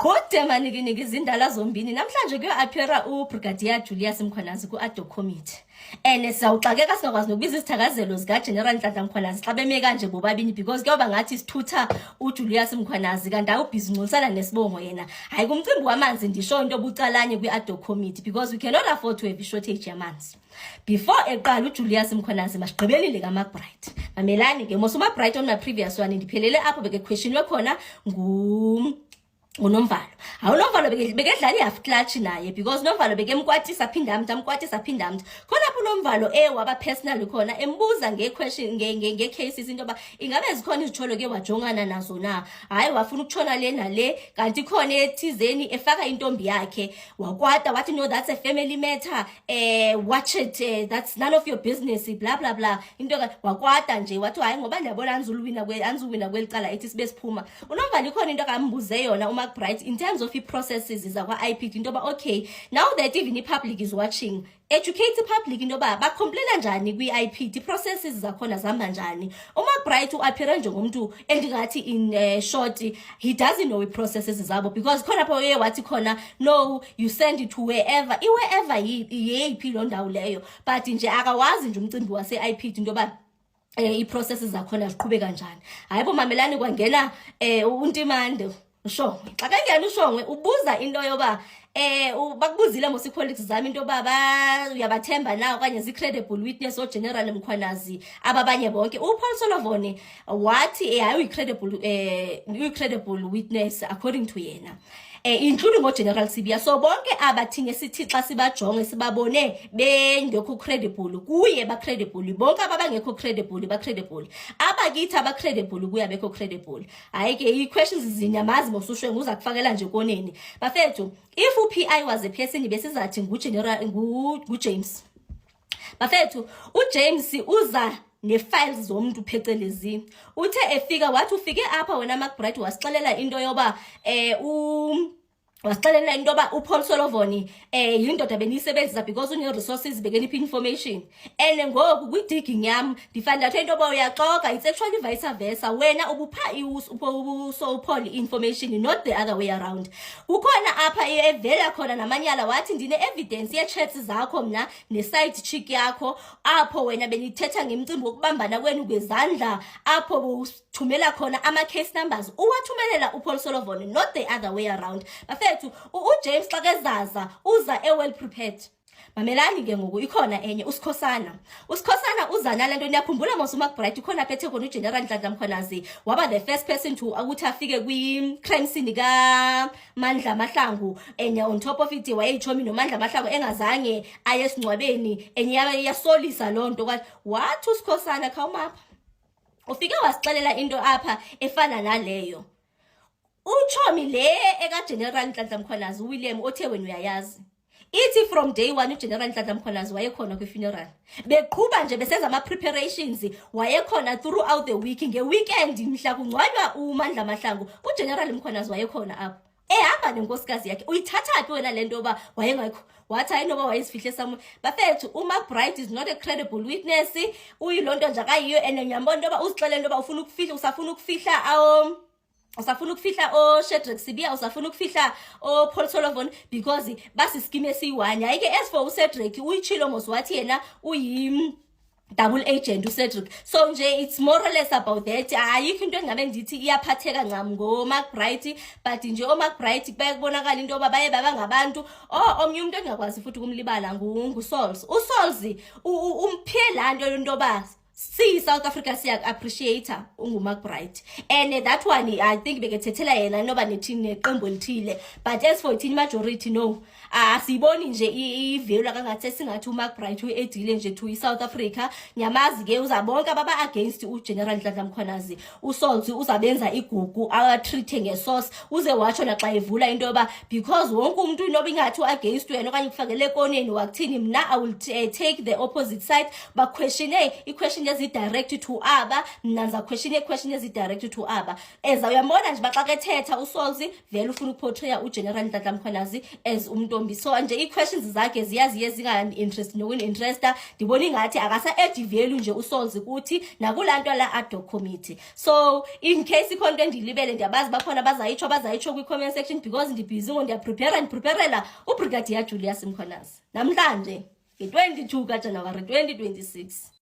Qhude manikiniki izindala zombini. Namhlanje kuyo-appeara uBrigadier Julius Mkhwanazi ku-ad hoc committee. And sizawuxakeka singakwazi nokubiza izithakazelo zikaGeneral Nhlanhla Mkhwanazi xa beme kanje bobabini, because kuyoba ngathi sithutha uJulius Mkhwanazi kanti awubhizi uncolisana nesibongo yena. Hayi, kumcimbi wamanzi ndisho into obucalanye kwi-ad hoc committee, because we cannot afford to have i-shortage yamanzi. Before eqala uJulius Mkhwanazi, masigqibelile kaMcBride. Mamelani ke mos, uMcBride on my previous one ndiphelele apho bekequestionwe khona nguNomvalo. Hawu, uNomvalo bekedlala i-half clutch naye, because uNomvalo bekemkwatisa aphinda amthi, amkwatisa aphinda amthi. Khona apho uNomvalo waba personal khona, embuza nge-question nge-cases, into yoba ingabe zikhona izitsholo ke wajongana nazo na. Hayi, wafuna ukutshona le nale, kanti khona ethizeni efaka intombi yakhe. Wakwata wathi, "No, that's a family matter, watch it, that's none of your business, blah blah blah." Into wakwata nje wathi, "Hayi, ngoba ndiyabona anizuluwina anizuluwina kweli cala." Ethi sibe siphuma uNomvalo, ikhona into akambuze yona uMcBride in terms of i-processes zakwa-IPID, into yoba okay, now that even i-public is watching, educate i-public into yoba bacomplaina njani kwi-IPID, i-processes zakhona zihamba njani. UMcBride u-appeare njengomntu endingathi in short he doesn't know i-processes zabo, because khona apho uye wathi khona, "No, you send it to wherever." I-wherever yeyiphi loo ndawo leyo? But nje akawazi nje umcimbi wase-IPID, into yoba i-processes zakhona ziqhube kanjani. Hayi bo, mamelani, kwangena uNtimande, uShongwe. Xa kangena uShongwe ubuza into yoba bakubuzile mos ii-colleagues zami into yoba uyabathemba na okanye zii-credible witness oGeneral Mkhwanazi ababanye bonke. UPaul O'Sullivan wathi hayi, uyi-credible witness according to yena, including oGeneral Sibiya. So bonke aba thina sithi xa sibajonge sibabone bengekho credible, kuye ba credible. Bonke aba bangekho credible ba credible, abakithi aba credible kuye abekho credible. Hayi ke, i-questions zinyamazi mosushwe uza kufakela nje koneni. Bafethu, if uPI was a person, besizathi nguGeneral nguJames. Bafethu, uJames uza ne-files zomuntu phecelezi. Uthe efika wathi ufike apha wena McBride wasixelela into yoba eh u wasixelela into yoba uPaul O'Sullivan yindoda beniyisebenzisa because une-resources, bekenipha information, and ngoku kwi-digging yam ndifind out into yoba uyaxoka. It's actually vice versa. Wena ubupha so uPaul information, not the other way around. Kukhona apha evela khona namanyala, wathi ndine-evidence yee-chats zakho mna ne-side chick yakho, apho wena benithetha ngemcimbi wokubambana kwenu kwezandla, apho uthumela khona ama-case numbers, uwathumelela uPaul O'Sullivan, not the other way around. Bafethu, uJames xa kezaza uza e-well prepared. Mamelani ke ngoku, ikhona enye, uSikhosana. USikhosana uza nale nto. Niyakhumbula mos uMcBride ukhona apha ethe khona uGeneral Nhlanhla Mkhwanazi waba the first person to ukuthi afike kwi-crime scene kaMandla Mahlangu, and on top of it wayeyitshomi noMandla Mahlangu, engazange aye esingcwabeni, and yasolisa loo nto. Kwathi wathi uSikhosana, "Khawumapha." Ufike wasixelela into apha efana naleyo uchomi le ekaGeneral Nhlanhla Mkhwanazi uWilliam othe wena uyayazi. Ithi from day one uGeneral Nhlanhla Mkhwanazi wayekhona kwi-funeral, beqhuba nje besenza ama-preparations, wayekhona throughout the week. Nge-weekend mhla kungcwatywa uMandla Mahlangu, uGeneral Mkhwanazi wayekhona apho ehamba nenkosikazi yakhe. Uyithatha phi wena le nto yoba wayengekho? Wathi hayi, noba wayezifihle somewhere. Bafethu, uMcBride is not a credible witness. Uyiloo nto nje akayiyo, and ngiyambona into yoba uzixelele into yoba ufuna ukufihla, usafuna ukufihla oShadrack Sibiya, usafuna ukufihla oPaul O'Sullivan, because basischeme esiyi-one. Hayi ke, as for uCedric, uyitshilo mos, wathi yena uyi double agent uCedric. So nje it's more or less about that. Ayikho into engabe ndithi iyaphatheka ncam ngoMcBride, but nje oMcBride kubaye kubonakala into yoba baye baba ngabantu. Oh, omnye umuntu engingakwazi futhi ukumlibala nguSauls. USauls umphe laa nto into yoba siyi-South Africa siyaku-appreciate unguMcBride, and that one I think bekethethela yena noba nethini neqembu elithile. But as for thina majority, no, asiyiboni nje ivalue kangathi esingathi uMcBride uyi-addile nje to i-South Africa. Nyamazi ke, uzabonke ababa-against uGeneral Nhlanhla Mkhwanazi, uSauls uzabenza igugu, awatreat-e ngesauce. Uze watsho naxa evula into yoba because wonke umuntu inoba ingathi u-against wena okanye kufakele ekoneni, wakuthini, "Mna I will take the opposite side." Baquestione i-question ii-question ezi-direct to aba, mna ndiza-questiona ii-question ezi-direct to aba. Eza uyambona nje uba xa kethetha uSauls, vele ufuna uku-portraya uGeneral Nhlanhla Mkhwanazi as umntombi. So nje ii-questions zakhe ziya ziye zinga-interest nokuni-interesta. Ndibona ingathi akasa-addi value nje uSauls kuthi nakulaa nto la ad hoc committee. So in case ikhona into endiyilibele, ndiyabazi bakhona bazayitsho kwi-comment section, because ndi-busy ngo ndiya-prepara, ndi-preparela uBrigadier Julius Mkhwanazi namhlanje nge-22 kaJanuwari 2026.